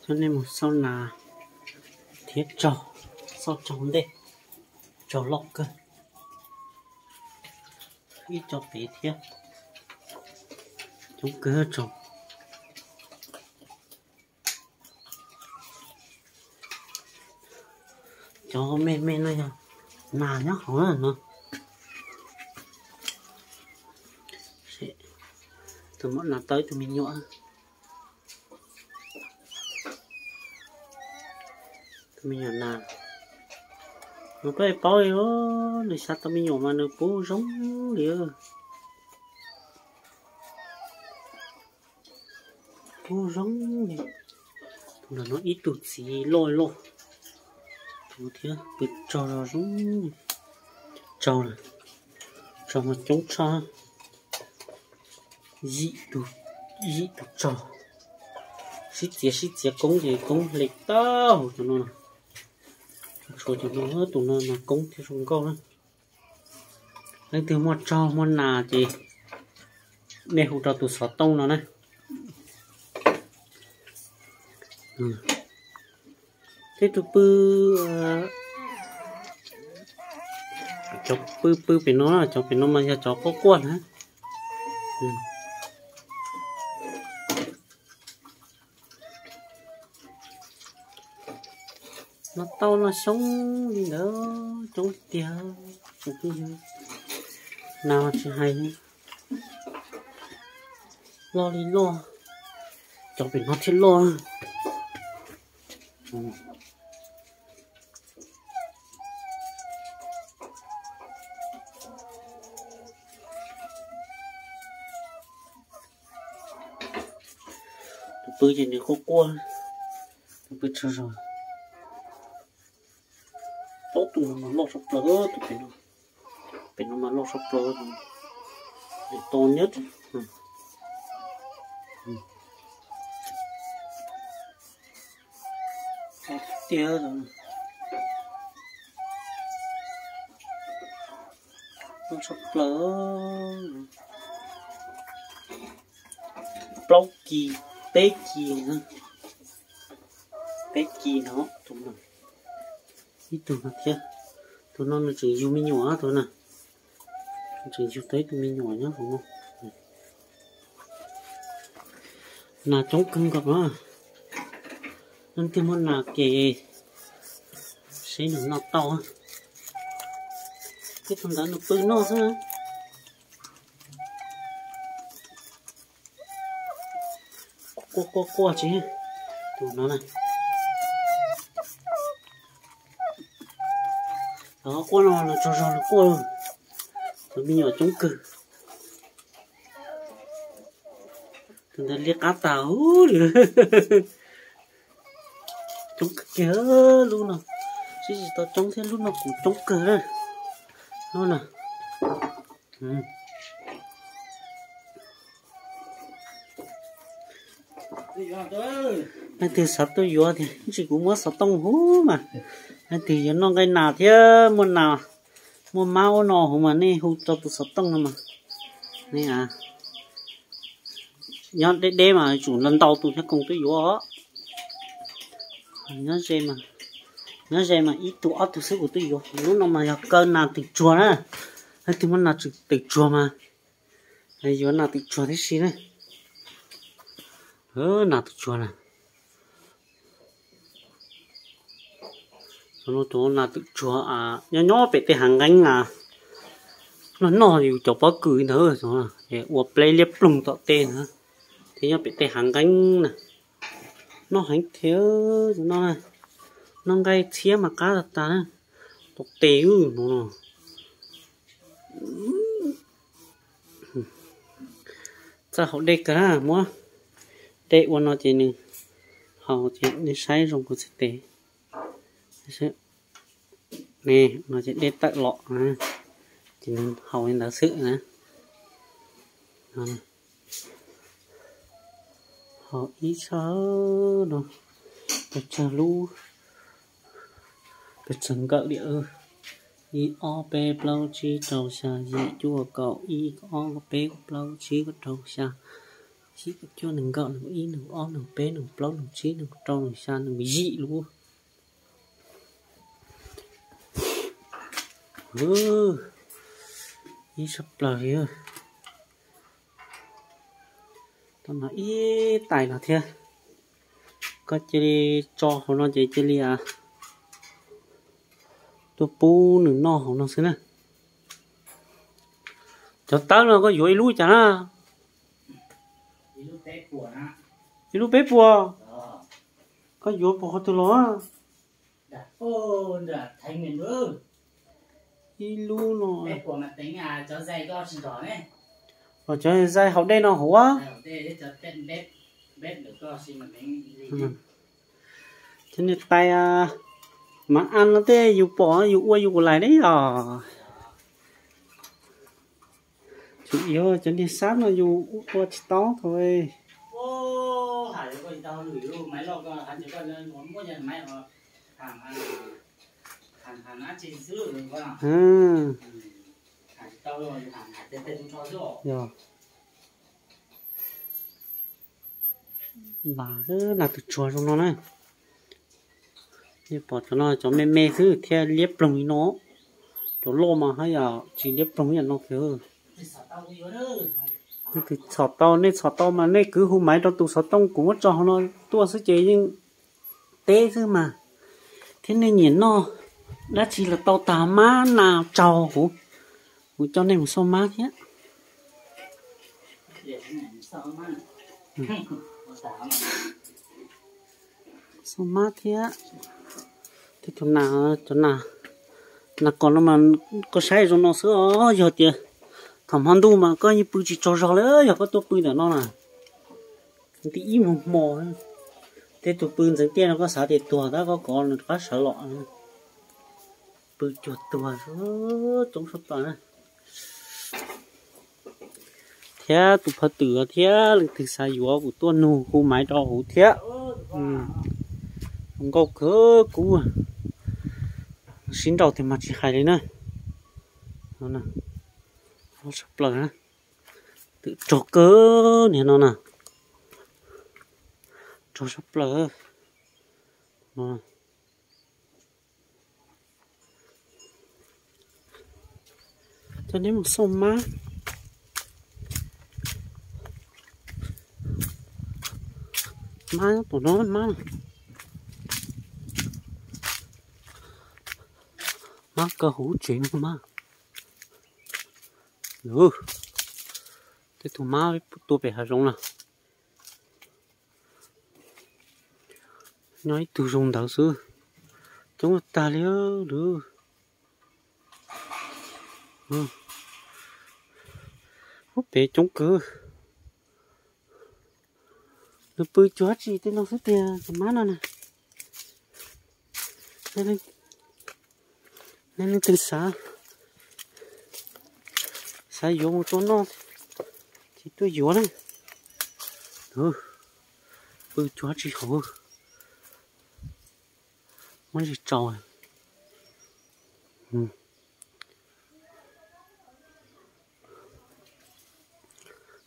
Coj nej mus xauj nas thiab tsaug, xauj tsaug ntej, tsaug loj kawg, ib co pem thiab, coob kawg tsaug. Cov me me no yog nas nyob hauv no. Tus muam nas tau ib tug me nyuam. Tus me nyuam nas, nws peb paub li, nws xav tau me nyuam mas nws pub zoo li, pub zoo li. Tus no ib tug txiv loj loj, tus thiab pw tsaug zog zoo, tsaug, tsaug mas coob tshaj, yim tus, yim tus tsaug, sib txiav sib txiav koob ces koob hle tau tus no, tshuav tus no, tus no mas koob thiab zoo nkauj na. Leej twg muaj tsaug muaj nas ces nej hu rau tus xov tooj no na. Tej tus pw, cov pw pw pem no, cov pem no mas yog cov quaj quaj na. No tau no xyoob li ntawd coob tiag, tsis pub, nas tsis hais, loj li loj, cov pem no thiaj loj. Tus pw ces nws quaj quaj, tus pw tsaug zog. Plaub tus no mas loj tshaj plaws, tus pem no, pem no mas loj tshaj plaws, nws to nyob tiag, loj tshaj plaws. Plaub kis, peb kis, peb kis no, tus no, ib tug no thiab. Tus no nws tseem yug me nyuam, tus no tseem yug tau ib tug me nyuam nyob hauv no. Nas coob kawg nkaus na. Leej twg muaj nas ces seb nws noj tau. Ib tug ntawd nws pw noj xwb. Quaj quaj quaj tsis, tus no na. Los quaj no los tsaug zog los quaj, tus me nyuam coob kawg. Tus ntawd liab qab tas huv li. Coob kawg kiag lub no, sib tsis tau coob thiab lub no kuj coob kawg na. Lub no. Leej twg xav tuaj yuav tiag, ib ntsis kuv muab xov tooj huv mas, leej twg yuav noj nqaij nas thiab muaj nas, muaj mab ub no huv mas nej hu rau tus xov tooj no mas. Nej nyob deb deb mas tsum ntau tus thiab koom tuaj yuav. Nyob ze mas, nyob ze mas ib tug ob tug xwb kuv tuaj yuav. Lub no mas yog kaw nas twm tsuag na. Leej twg muaj nas twm tsuag mas yuav nas twm tsuag tib si na. Nas twm tsuag na. Tus nas twm tsuag nyob nyob pem tej hav nqeeb na. Noj noj yus cov pob kws ntawd, ua pleb liab ploog tom tej na, thiab nyob pem tej hav nqeeb na. Noj heev thiab tus no, noj nqaij txhiab mas qab tas tas na. Tau tes ub no. Txawj haus dej kawg na, muab dej ua no ces nws haus ces nej saib zoo kuv txhais tes. Ne, no ces dej tawm los na, ces nws haus li ntawd xwb na. Haus ib tsab no, pes tsawg lub, pes tsawg nkawm diam. Ib ob peb plaub tsib rau xya yim cuaj kaum ib ob peb plaub tsib rau xya Tsib, cuaj, nees, nkaum, nees, ib, nees, ob, nees, peb, nees, plaub, nees, tsib, nees, rau, nees, xya, nees, yim lub. Ib sab plaws li. Tau no ib tais no thiab. Koj cia li tso hauv no ces cia li tuaj pub nws noj hauv no xwb na. Cov tawb no koj yuav ib lub cas na? Ib lub peb puas. Koj yuav puas qhov twg los? Ib lub no. Cov zais haus dej no hauv. Cov niag tais mas a no tej yus pom yus ua yus kuv lais ne os. Tsuas yog cov niag xab no yus ua tsis tau tau. Yog, nas twg tsuag zoo no na. Nej pom cov no cov me me xwb thiaj liab ploog li no. Cov loj mas haj yam tsis liab ploog ib yam no kiag. Nej twg txhom tau, nej txhom tau mas nej kwv hu maiv rau tus xov tooj kuv muab tso hauv no tuaj xwb ces yeej teb xwb mas. Thiab nej nyiam noj dab tsi los tau tag, mab nas tsaug kuv, kuv coj nej mus xauj mab thiab. Xauj mab thiab. Tej tus nas, cov nas, nas kos no mas koj saib zoo no xwb os. Yog tias thaum hmo ntuj mas koj yeej pw tsis tsaug zog li, yog koj tuaj pw ntawm no na. Nti ib hmo hmo, tej tus pw ntxeev tiaj no koj xav tias tuag tab koj kov nws rov qab sawv los. Pw cuag tuag, coob sab plaws na. Thiab tus phaj twm thiab leej twg xav yuav kuv tuaj nug hu maiv rau huv thiab. Nkauj kawg kub, sib nrauj tiag mas tsis hais li na. Sab plaws na, twm rog kawg niag no na, rog sab plaws. Coj neb mus xauj mab. Mab tom no, mab, mab kaw hauv tsev no mab. Tej tus mab tua pem hav zoov na. Nyob ib tug zoo ntawd xwb, coob tag li. Ub, pem coob kawg. Nws pw cuag dab tsi tej no xwb tiag tus mab no na. Nej leej twg xav, xav yuav mus tua noj ces tuaj yuav na. Pw cuag dab tsi hauv, muab ntsis tsaus.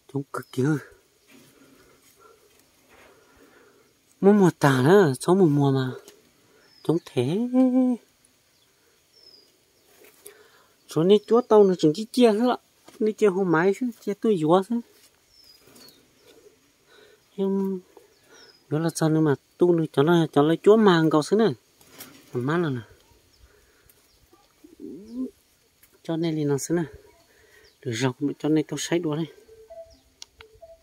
Coob kawg kiag. Muab muag tag na, txhob mus muag mas coob thiab. Tshuav nej cuab tau nws tseem ciaj ciaj xwb los, nej cia hu maiv xwb, cia tuaj yuav xwb. Yuav los txog nws mas tu nws cov no, cov lawv cuab mag nkaus xwb na. Cov mab no na. Coj nej li no xwb na. Lwm zaus kuv mam coj nej tuaj saib dua ne.